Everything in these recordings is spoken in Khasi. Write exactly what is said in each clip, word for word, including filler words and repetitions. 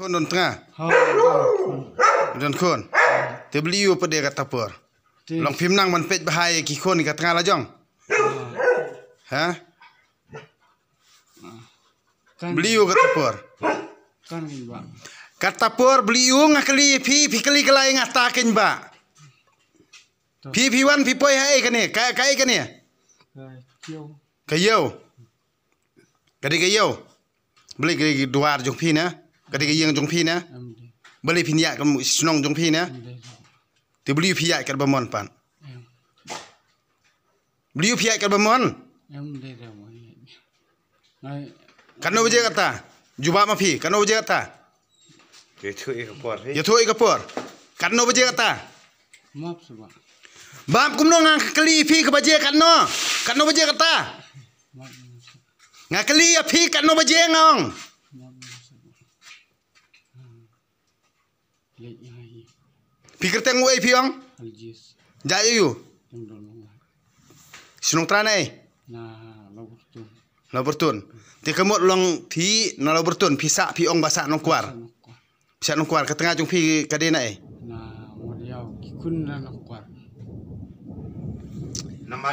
Khun don tnga. Ha, don khun. Don khun. Te bli u pade kata por. Te. Long phim nang ban peit bha ïa ki khun kata nga la jong. Ha? Kan. Bli u kata por. Kan kin ba. Kata por bli u nga kali phi, phi kali kalai nga ta kin ba. To. Phi, phi wan phi poi ha ei kane, ka, ka ei kane. Ka ïew. Ka ïew. Ka dei ka ïew. Bli ka dei ka duar jong phi na. Ka dei ka ïing jong phi na. Em dei. Bli phi ïaid ka shnong jong phi na. Em dei. Te bli phi ïaid ka ba mon pan. Em. Bli phi ïaid ka ba mon. Em dei dei mo. Ngai. Katno baje kata? Jubab ma phi, katno baje kata? Ïathuh ïa ka por, eh. Ïathuh ïa ka por. Katno baje kata? Map seba. Bap kumno nga kali phi ka baje katno? Katno baje kata? Map seba. Nga kali ïa phi katno baje nga ong. Map seba. Leit ngai. Phi kyrteng uei phi ong? Aljis. Jai ïa u. Teng don long. Shnong trai nei? Na Lawbertun. Lawbertun. Te ka mut long phi na Lawbertun phi sah phi ong ba sah Nongkwar. Sah Nongkwar. Phi sah Nongkwar ka tnga jong phi ka dei na ei? Na Mariaw ki khun na Nongkwar.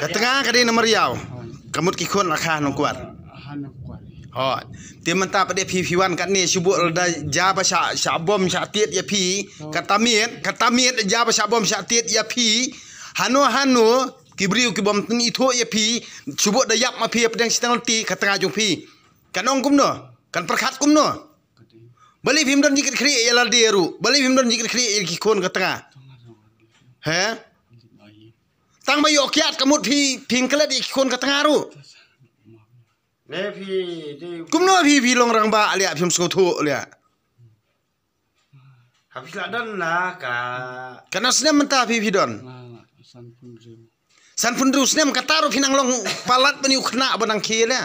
Ka tnga ka dei na Mariaw. Hooid. Ka mut ki khun la kha Nongkwar. Ha Nongkwar. Hooid. Te mynta pat de phi phi wan katne shu buh da ja ba sha sha bom sha tied ïa phi. Hooid. Kata miet, kata miet ja ba sha bom sha tied ïa phi. Hano hano ki briew ki bom tni tho ïa phi. Shu buh da ïap ma phi pdeng sitang ti ka tnga jong phi. Kan ong kumno? Kan pyrkhat kumno? Balei phim don jingkit khlieh ïa lade ruh? Balei phim don jingkit khlieh ïa ki khun ka tnga? He? Tang ba ïoh kiad ka mut phi phin klet ïa ki khun ka tnga ruh. Ne phi dei. Kumno phi phi long rangbah lia phim sngewthuh lia. Ha phi la don la ka. Katno snem mynta phi phi don? Nga la sanphew hynriew. Sanphew hynriew snem kata ruh phi nang long palat bani u khynnah ba nang khie lia.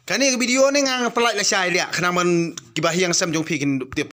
Kane ka video ne nga pynlait lashai lia khnang ban kiba hiang sem jong phi kin tip.